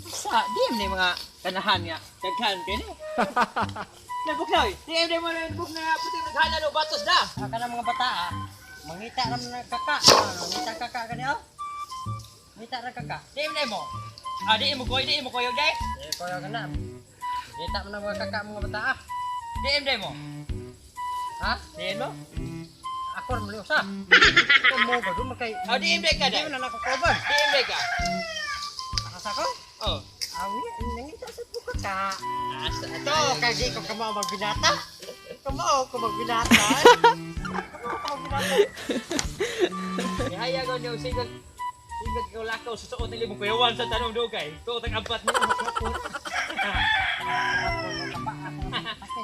Sa di man ni mga kanahan nga daghan kay ni. Nabuknoy, di mo na buk na puti naghanan og batos da. Aka na mga bata ah. Mangita naman ng kaka. Ah, mangita kaka kani oh. Mangita ra kaka. Di man mo. Ah, di mo koy, di mo koy day. Eh koyo kana. Mangita man ang mga kaka mga bata ah. Di mo. Ha? Di mo. Ako ra mali usa. Mo ba dum kay Ah, di mo ka Di day. man na ako kauban. Di mo ka. Akasako? Oh. Ang nangita sa buka ka. Asa Ito, kay di ko kamao magbinata. Kamao ko magbinata. Kamao ko magbinata. Ihaya ko niyo sigag sigag ko lakaw sa suot ng limong kuyawan sa tanong dugay. Tuot ang ampat mo.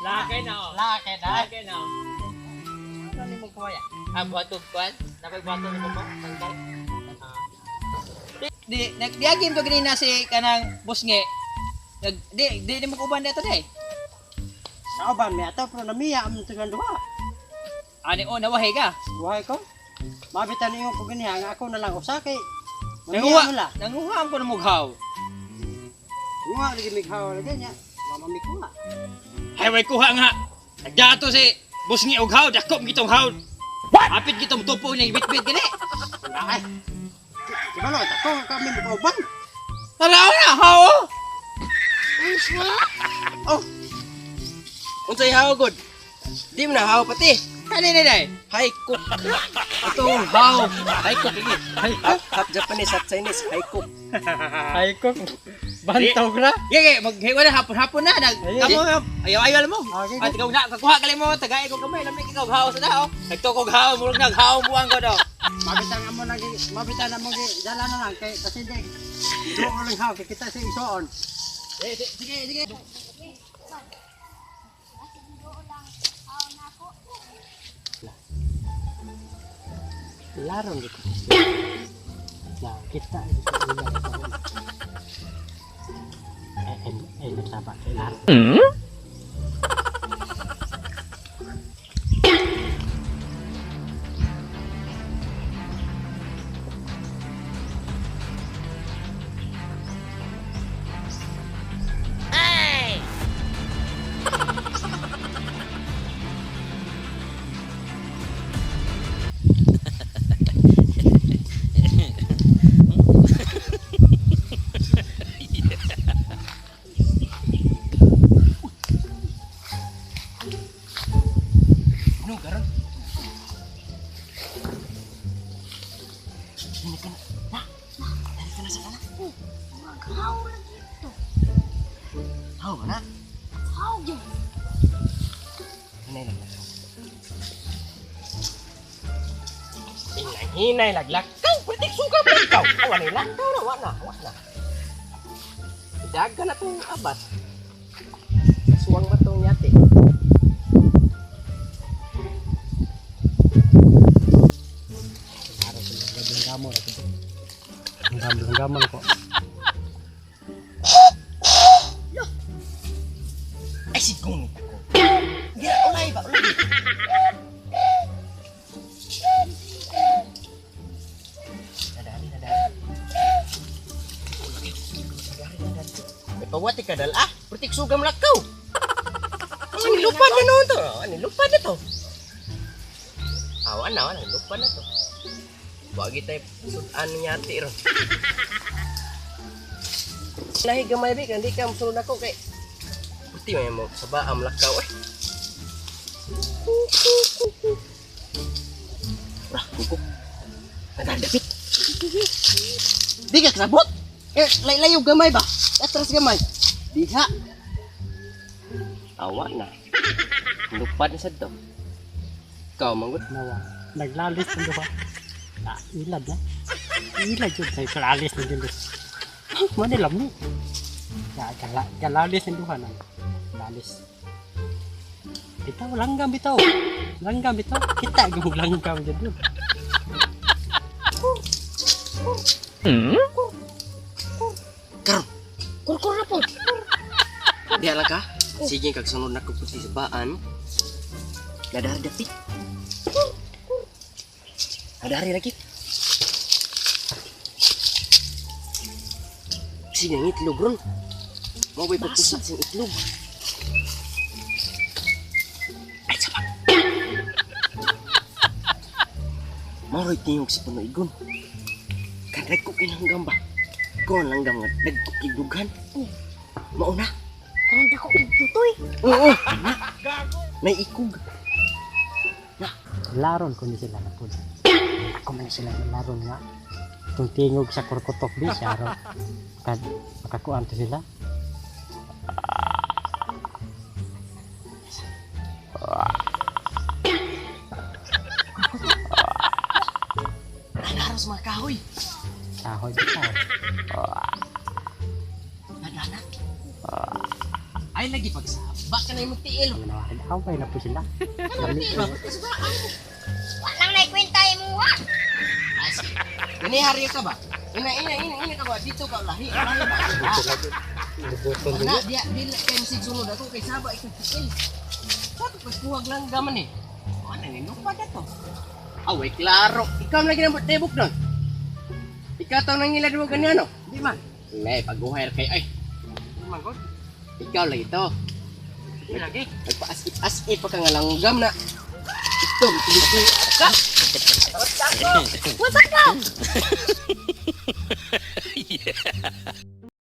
Lakay na oh. Lakay na. Lakay na oh. Ano ni mo kuya? Ah, buhat ko kuan. Napay buhat ko nimo mo. Tangkay. Ah. Di nagdiagim to ganina si kanang busnge. Nag di di nimo kuban dito day. Kauban mi ato pero namiya am tungan duha. Ani o nawahi ka. Buhay ko. Mabitan niyo ko ganiha nga ako na lang usa kay namiya Nanguha. mo la. Nanguha ang ko ng mughaw. Nguha lagi mighaw lagi niya. Mama mi kuha. Highway kuha nga. Nagdato si busnge og haw, dako gitong haw. What? Apit gitong tupo ni bitbit gani. Ay. Di ba lo ta ko kami mo kauban. Taraw na haw. Oh, Unsay haw god? Di mo na haw pati. Kani ni day. Hay cook. Ito ang haw. Hay cook lagi. Half Japanese, half Chinese. Hay cook. ay ko. Bantog na. Ye, maghiwa na hapon-hapon na. Nag, Ayun. kamo, ayaw ayaw mo. Okay, At ikaw na, kakuha ka mo, tagay ko kamay, lamig ikaw haw sa dao. Nagtukog haw, murag naghaw buang ko daw. Mabitan nga mo lagi, mabitan na mo gi dala na lang kay kasi di. Duo lang haw kay kita sa isuon. Sige, sige, sige. Larong di ko. Na kita sa ila. Eh eh eh nataba kay laro. Ano garon? Dili ka na. Na. Dali ka na sa kana. Maghaw lagi ito. Haw ba na? Haw yun. Hinay lang lakaw. Hinay, hinay laglakaw. Pwede suka pa ikaw. Awa na lakaw na, wa na, wa na. Daga na tong abat. Suwang ba tong yate? Laro sa langgam mo. Langgam langgam ko. Ay, sigong nito ko. Gira, ulay ba? Ulay. Nadali, nadali. Nadali, nadali. May pawati ka dal, ah. Pertik sugam lakaw. Ano lupad na noon to? Ano lupad na to? Awan na, ano lupad na to. Wagi tayo sudan niya ron. Lahi gamay bi, hindi ka musunod ako kay Puti may mo sa baam lakaw eh. Wah, kukuk. Nadadapit. Di ka kasabot. Eh, lay-layo gamay ba? Atras gamay. Diha. Awa na. Lupad na sa to. Ikaw, manggut. Nawa. Naglalis ang duha. Ah, ilad na. Ilad yun. Ay, kalalis na dyan. Mo ni lami. Ya, kala, kalalis ang duha na. Lalis. Bitaw, langgam bitaw. Langgam bitaw. Kita gud langgam dyan dun. Karon. Kurkur na po. Diha lang ka. Sige, kag sunod na ko puti sa baan. Nadari dapit. Nadari lagi. Sige ang itlog ron. Mao bay pagpusa sing itlog. Ay, sabag. Mao ro'y tingog sa panuigon. Kanag ko kinanggam ba? Ko ang langgam nga dagko kidughan. Mao na. Kanang dako kay tutoy. Oo, na. May ikog. Laron ko ni sila na po. Ako man sila laron nga. Itong tingog sa kurkutok di siya ron. Makakuan to sila. Laro sa mga kahoy. Kahoy bitaw. Nagana. Ay lagi pagsaba ka na imong tiil. Away na po sila. Lami. Walang naikwenta imo ha. Gani hari ka ba? Ina ina ina ina ka ba dito ka lahi. Lahi ba? Lubuton Na dia dili kay sig sunod ako kay saba ikaw tiil. Sa to pagkuwag lang gaman eh. Ano ni lupa na to? Away klaro. Ikaw man lagi nang tebok doon. Ikaw taw nang ngilad mo ganyan no? Di man. Nay pagguhayar kay ay. Di man god. Ikaw lagi to. Di lagi. Nagpaas-as pa ka nga langgam na. Ito, ito, ka. What's up?